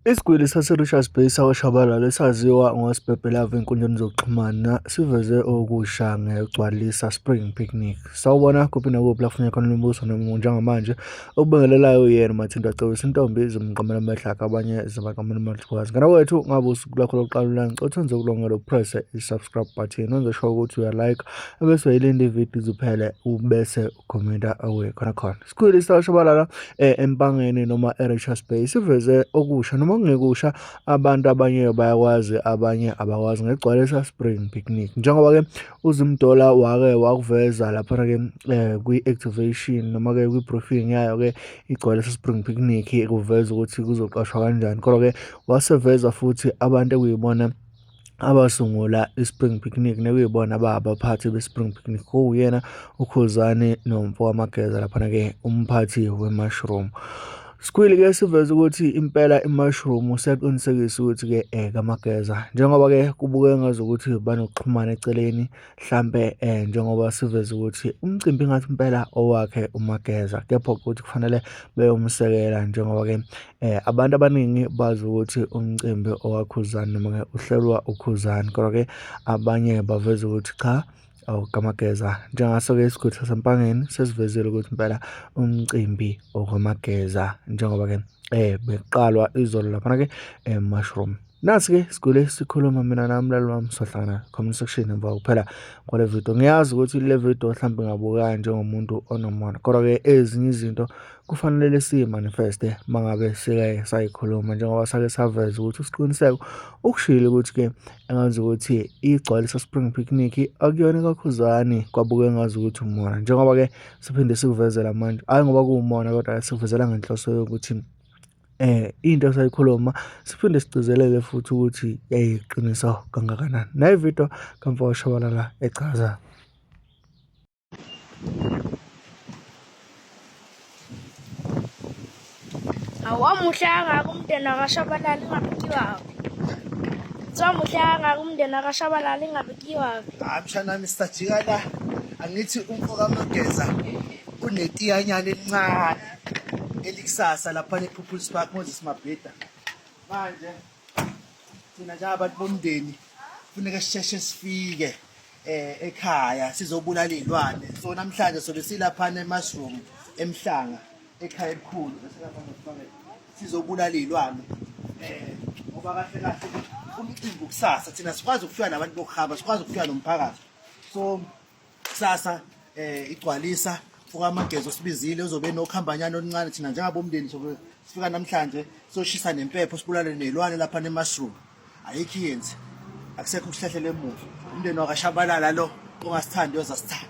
Isigwili saseRichards Bay sakwaShabalala esaziwa ngoSibhebhelava ezinkundleni zokuxhumana siveze okusha ngeGcwalisa Spring Picnic. Sawubona kuphi nakuphi la kufuneka khona umbuso noma njengamanje okubingelelayo uyena uMathinta Cebisa intombi zimqamela amehlo akhe abanye zibaqamela amathukazi. Ngana kwethu ngabe usuku lwakho lokuqala la ngicela wenze kulongelo upresse i-subscribe button wenze sure ukuthi uyalike ebese uyayilinda ividiyo iziphele ubese ukhomenta awuye khona khona. Isikhulu sakwaShabalala eMpangeni noma eRichards Bay siveze okusha noma kungekusha abantu abanye bayakwazi abanye abakwazi ngegcwalisa Spring Picnic njengoba-ke uZimdola wake wakuveza laphana-ke kwi-activation noma-ke kwi-briefing yayo-ke igcwalisa Spring Picnic kuveza ukuthi kuzoqashwa kanjani kodwa-ke waseveza futhi abantu ekuyibona abasungula i-Spring Picnic nekuyibona ababaphathi be-Spring Picnic kuwuyena uKhuzani nomfowamageza laphana-ke umphathi we-Mushroom. Sikhwili-ke siveze ukuthi impela i-Mushroom siyaqinisekisa ukuthi-ke kaMageza njengoba-ke kubukeka ngazukuthi banokuxhumana eceleni hlampe njengoba siveze ukuthi umcimbi ngathi impela owakhe uMageza kepha ukuthi kufanele beyomsekela njengoba-ke abantu abaningi bazi ukuthi umcimbi owaKhuzani noma-ke uhlelwa uKhuzani kodwa-ke abanye baveza ukuthi cha awukaMageza njengaso-ke isigodi saseMpangeni sesivezile ukuthi impela umcimbi okaMageza njengoba-ke beqalwa izolo laphana-ke e-Mushroom. Nasi-ke sigule sikhuluma mina nami mlaleli wami sohlangana comment section emva kokuphela kwale video. Ngiyazi ukuthi le video mhlawumbe ingabukeka njengomuntu onomona kodwa-ke ezinye izinto kufanele siyimanifeste uma ngabe sike sayikhuluma njengoba sake saveza ukuthi uSiqiniseko ukushilo ukuthi-ke engazi ukuthi igcwalisa Spring Picnic akuyona kaKhuzani kwabuke ngazi ukuthi umona njengoba-ke siphinde sikuvezela manje hhayi ngoba kuwumona kodwa sikuvezela ngenhloso yokuthi into esayikhuluma siphinde sigcizelele futhi ukuthi yayiqiniso kangakanani. Nayi video kaMfowethu Shabalala echaza. Awamuhle kangaka umndeni wakwaShabalala ingabe kuyiwaphi? Kuthiwa muhle kangaka umndeni wakwaShabalala ingabe kuyiwaphi? Hayi mshanami sisajika la angithi umfo kaMageza unetiyanyana elincane elikusasa lapha ePeople's Park Moses Mabhida. Manje thina njengabantu bomndeni kufuneka sisheshe sifike ekhaya sizobulala izilwane. So namhlanje sobe silaphana eMushroom eMhlanga ekhaya elikhulu bese lapha ngifake sizobulala izilwane ngoba kahle kahle umcimbi kusasa thina sikwazi ukufika nabantu bokuhamba sikwazi ukufika nomphakathi so kusasa igcwalisa ukamageza osibizile uzobe nokhambanyana oluncane thina njengabomndeni sobe sifika namhlanje soshisa nempepho sibulale nelwane lapha ne-mushroom ayikho iyenzi akusekho ukuhlahlela emuva umndeni wakashabalala lo ongasithandi yozasithanda.